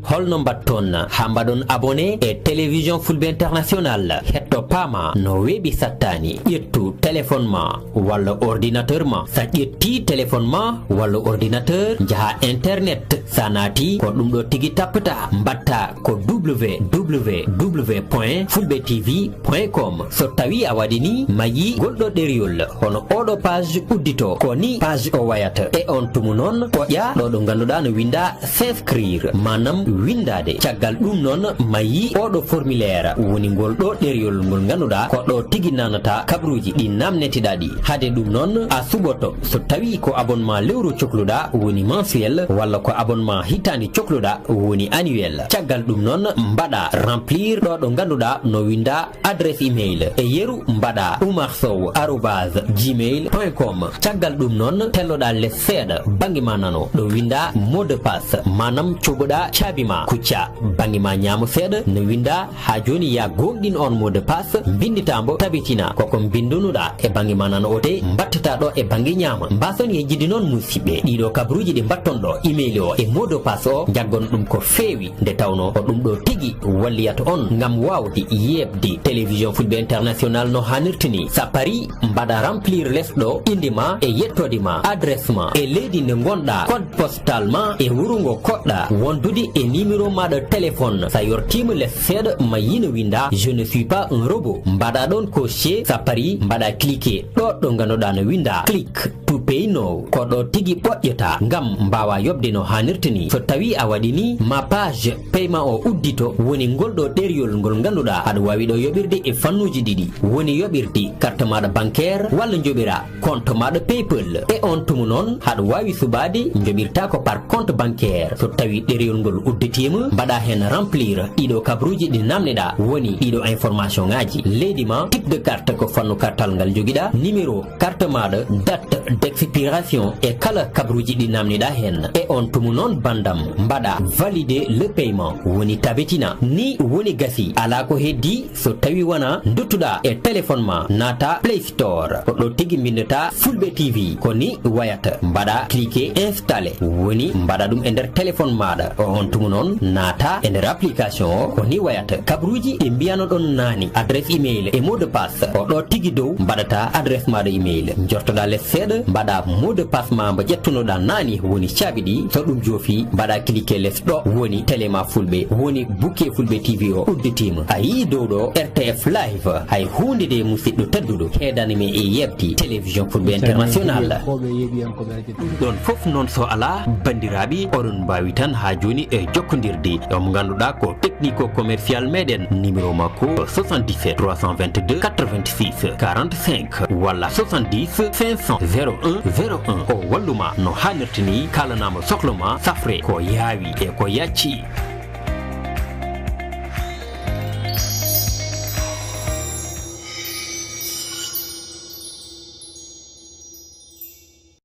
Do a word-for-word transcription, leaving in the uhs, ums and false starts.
Holno mbaɗton haa mbaɗon abonné e Télévision Fulɓe International? Hetto paama no weeɓi sattaani. Ƴettu téléphone ma walla ordinateur ma. Sa ƴetti téléphone ma walla ordinateur, njaha internet. Sa naati, ko ɗum ɗo tigi tappata. Mbatta ko www point fulɓe tv point com. So tawi a waɗi ni, ma yi ngol ɗo ɗeriyol, hono oɗo page uddito. Ko ni page o wayata. E on tumu noon, ƴoƴa ɗo ɗo ngannduɗaa no winda s'inscrire, maanaam windaade. Caggal ɗum noon, ma yi oɗo formulaire, woni ngol ɗo ɗeriyol ngol ngannduɗaa ko ɗo tigi nanata kabruuji ɗi namneteɗaa ɗi. Hade ɗum noon, a suɓoto so tawi ko abonnement lewru cokluɗaa, woni mensuel, walla ko abonnement hitaande cokluɗaa, woni annuel. Caggal ɗum noon, mbaɗa remplir ɗo ɗo ngannduɗaa no winda adresse email. E yeru mbaɗa oumar sow arobase gmail point com. Caggal ɗum noon, telloɗa les seeɗa, bannge ma nano, ɗo winda mot de passe, maanaam coɓoɗa caabi ma, kucca bannge ma ñaamo seeɗa, no winda, haa jooni ya gooŋɗin on mot de passe, mbinndita mbo, tabitina koko mbinndunoɗa e bannge ma nano o de, mbattata ɗo e bannge ñaama. Mbason yejjidi noon, musidɓe, ɗiɗo kabruuji ɗi mbatton ɗo, email o e mot de passe o, njaggon ɗum ko feewi, nde tawno ko ɗum ɗo tigi walliyata on ngam waawde yeeɓde Télévision Fulɓe International no haanirta ni. Sa pari, mbaɗa remplir les ɗo, innde ma e yettoode ma, adresse ma e leydi ndi ngonɗa, code postal ma e wuro ngo koɗɗa, wondude e numéro maɗa téléphone. Sa yortiima les seeɗa, ma yi no winda, "Je ne suis pas un robot." Mbaɗa ɗon cocher, sa pari, mbaɗa cliquer ɗo ɗo ngannduɗaa no winda "click to pay now." Ko ɗo tigi ɓoƴƴata ngam mbaawa yoɓde no haanirta ni. So tawi a waɗi ni, ma page paiement o uddito, woni ngol ɗo ɗeriyol ngol ngannduɗaa aɗa waawi ɗo yoɓirde e fannuuji ɗiɗi. Woni yoɓirde carte maɗa bancaire walla njoɓira compte maɗa PayPal. E on tumu noon, haɗa waawi suɓaade njoɓirta ko par compte bancaire. So tawi ɗeriyol ngol udditiima, mbaɗa heen remplir ɗiɗo kabruuji ɗi namneɗaa, woni ɗiɗo information ŋaaji: leydi ma, type de carte, ko fannu kartal ngal njogiɗaa, numéro carte maɗa, date d'expiration e kala kabruuji ɗi namniɗaa heen. E on tumu noon, banndam, mbaɗa valider le paiement, woni tabitina. Ni woni gasi, alaa ko heddi so tawi wona nduttuɗaa e téléphone ma, naata Play Store. Ko ɗo tigi mbinndata Fulɓe T V, ko ni wayata. Mbaɗa cliquer installer, woni mbaɗa ɗum e nder téléphone maɗa. O on tumu noon, naata e nder application o, ko ni wayata. Kabruuji ɗi mbiyanoɗon naane, adresse email e mot de passe, ko ɗo tigi dow mbaɗata adresse maɗa email. Jortoɗa les seeɗa, mbaɗa mot de passe ma mbo ƴettunoɗa naane, woni caabi ɗi. So ɗum joofi, mbaɗa cliquer les ɗo, woni télé ma Fulɓe, woni bouquet Fulɓe T V o udditiima. A yii dow ɗo R T F Live, hay huunde de, musidɗo tedduɗo, heedani men e yeɓde Télévision Fulɓe International. Ɗum ɗon fof noon so alaa, banndiraaɓe, oɗon mbaawi tan haa jooni e jokkondirde e mo ngannduɗaa ko technico-commercial meɗen, numéro makko soixante-dix-sept trois cent vingt-deux quatre-vingt-six quarante-cinq walla soixante-dix cinq cent zéro un zéro un. O walluma no haanirta ni, kaalanaama sohla ma, safre ko yaawi e ko yacci.